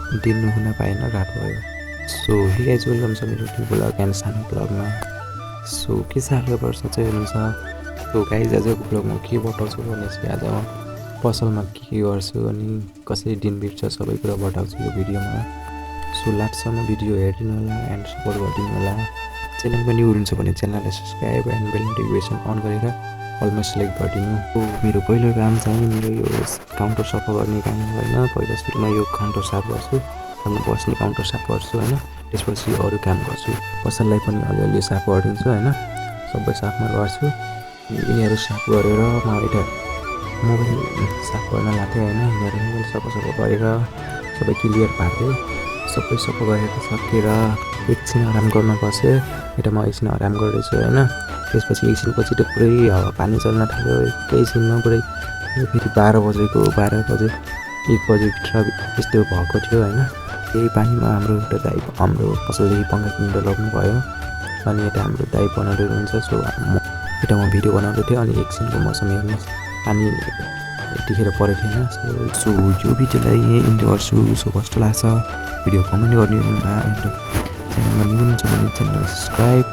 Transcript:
दिन हुन पाएन, रात भयो। सो हे गाइज, वेलकम छ मेरो न्यू ब्लग एन्ड सानो ब्लगमा। सो के छ हालको वर्ष चाहिँ हुनुहुन्छ। सो गाइज आजको ब्लगमा के बताउँछु भने चाहिँ आज म पसलमा के गर्छु अनि कसरी दिन बित्छ सबै कुरा बताउँछु यो भिडियोमा। सो लास्टसम्म भिडियो हेरिदिनु होला एन्ड सपोर्ट गरिदिनु होला। च्यानलमा न्यू हुनुहुन्छ भने च्यानललाई subscribe and bell notification on गरेर अलमा सेलेक्ट गरिदिनु। मेरो पहिलो काम चाहिँ मेरो यो काउन्टर सफा गर्ने काम होइन। पहिला सुरुमा यो काउन्टर साफ गर्छु, अनि बस्ने काउन्टर साफ गर्छु होइन। त्यसपछि अरू काम गर्छु, पसललाई पनि अलिअलि साफ गरिदिन्छु होइन। सबै साफमा गर्छु। यिनीहरू साफ गरेर म यता मोबाइल साफ गर्न लाग्थेँ होइन। यिनीहरू मोबाइल सफा गरेर सबै क्लियर पार्दै सबै सफा गरेर सकेर एकछिन आराम गर्न बसेँ। यता म एकछिन आराम गर्दैछु होइन। त्यसपछि एकछिनपछि त पुरै हावा पानी चल्न थाल्यो। एकैछिनमा पुरै फेरि 12 बजेको 12 बजे 1 बजेभित्र यस्तो भएको थियो होइन। त्यही पानीमा हाम्रो पसलदेखि पङ्खा किनेर लग्नु भयो। अनि यता हाम्रो दाइ बनाउँदै हुनुहुन्छ। सो यता म भिडियो बनाउँदै थिएँ अनि एकछिनको मौसम हेर्नुहोस्, पानी यतिखेर परेको थिएन। सो यो भिडियोलाई यहीँ इन्ड गर्छु। सो कस्तो लाग्छ भिडियो कमेन्ट गरिदिनु होला एन्ड च्यानलमा न्यू हुनुहुन्छ भने च्यानललाई सब्सक्राइब